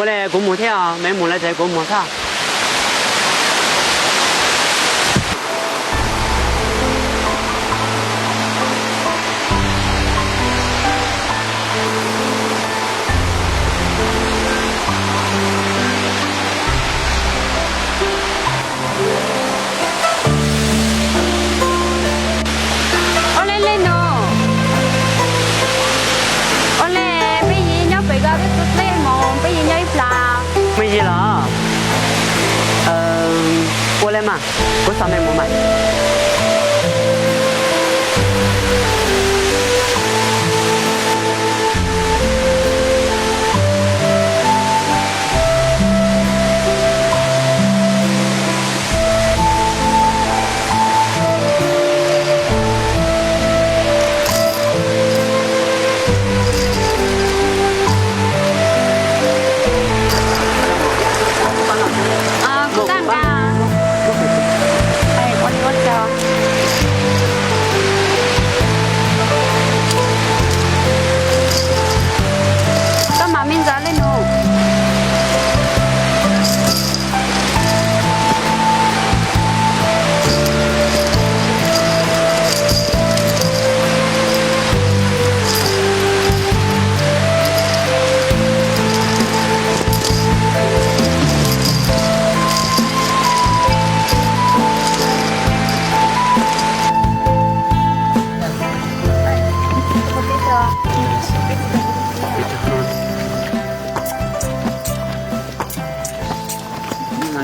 Ua li kuv mus thiab os, meb mus lawm ces kuv mus thiab. Ua li le nus, ua li peb yeej nyob pem ko twb txog txog mus, peb yeej nyob ib plag. Me yig los? Ua li mas, kuv xa mej mus mas. Kuv kaj nqa. Ua li ua tsaug. Koj mam me ntxav le nus.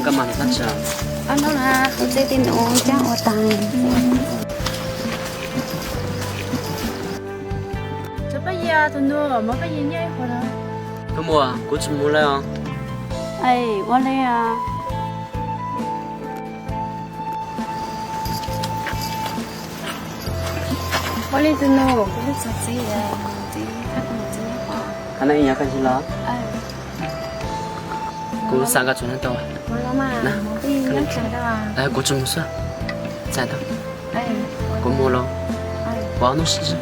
Koj mam tab tsi? Ob hnub no kuv txiv tij nus cab ua tag. Cov paj yig, tus nus, muab paj yig nyiaj ib puas na. Koj mus, kuv tsis mus lawm os. Es ua li os. Ua li tus nus, kuv twb txog txiv, txiv, txiv nyob qhov. Qhov no ib nyuag koj ntsis los. Kuv xav nqa tsuav no tau. Kuv tsis mus xwb. Txais tau. Kuv mus los. Pov hnub sib.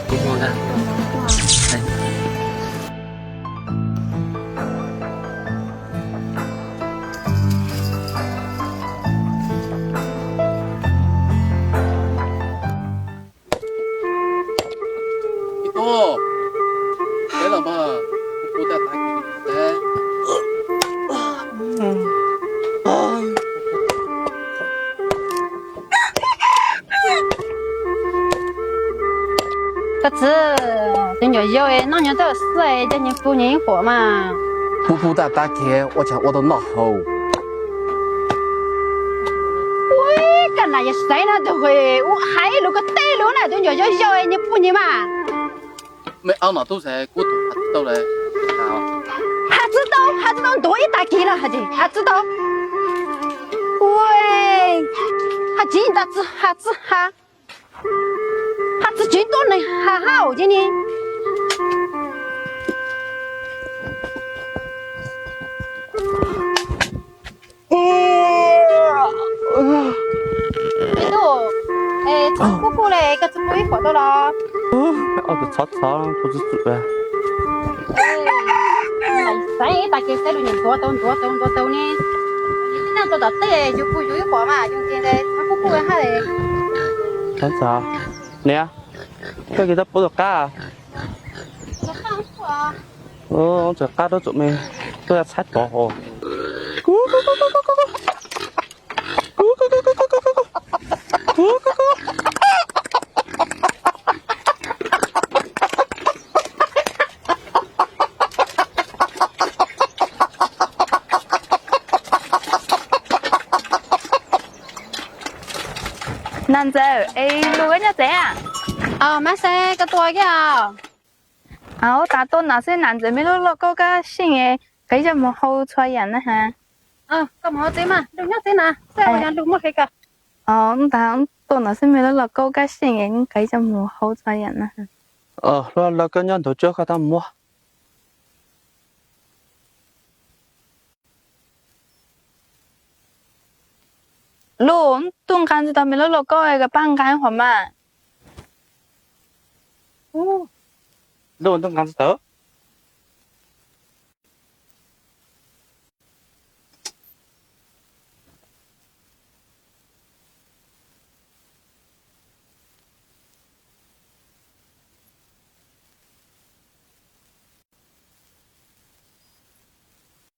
Kuv mus ntag. Ib tug, peb los mas, kuv tag tag kis. Koj txiv, tus nyuam yaus noj nyob tau xwb, coj nyias pub nyias ib huam mas. Pub pub tag tag kis ua cas ua tau noj haus. Ua, koj nas yog xaiv no tus ua hais lus koj tej lus na, tus nyuam yaus yaus nyias pub nyias mas. Mej aub no tub xaiv kuv tus has tsis tau lawm. Has tsis tau, has tsis tau ntuav ib tag kis los has tsis has tsis tau. Ua, has tsis nta txi has txi has. Has txi tsis tuaj neeg has hauj ces ni. Ib tug, es txhob kuj kuj le, koj txhob kuj ib huam tau los. Txhob txhob, kuv txhob txhob. Xaiv ib tag kis xaiv lus niam ntuav tau ntuav tau ntuav tau ne. Tib neeg rau tom tej yus kuj yus ib huam mas yus ntxias ntawd txhob kuj kuj hab. Niam, koj kis tau pub tus qab. Txawm qab rau txum me tuaj txhaib tov hos. Nas ntxawm, es lus koj nyob tsev a? Mab Xeeb, koj tuaj kiag. Ua tas tuaj no xwb, nas ntxawm me lub lauj kaub kab seej, nqa coj mus hau txhua yam na has. Koj mus hauv tsev mas, lus nyob tsev na, xwb yog lus muaj qhia koj. Ua tas tuaj no xwb, me lub lauj kaub kab seej, nqa coj mus hau txhua yam na. Lub lauj kaub nyob ntuv tsuab koj tab muab. Lub, tuaj nqa ntsis tau me lub lauj kaub, koj pab nqa hov mas. Lub, tuaj nqa ntsis tau.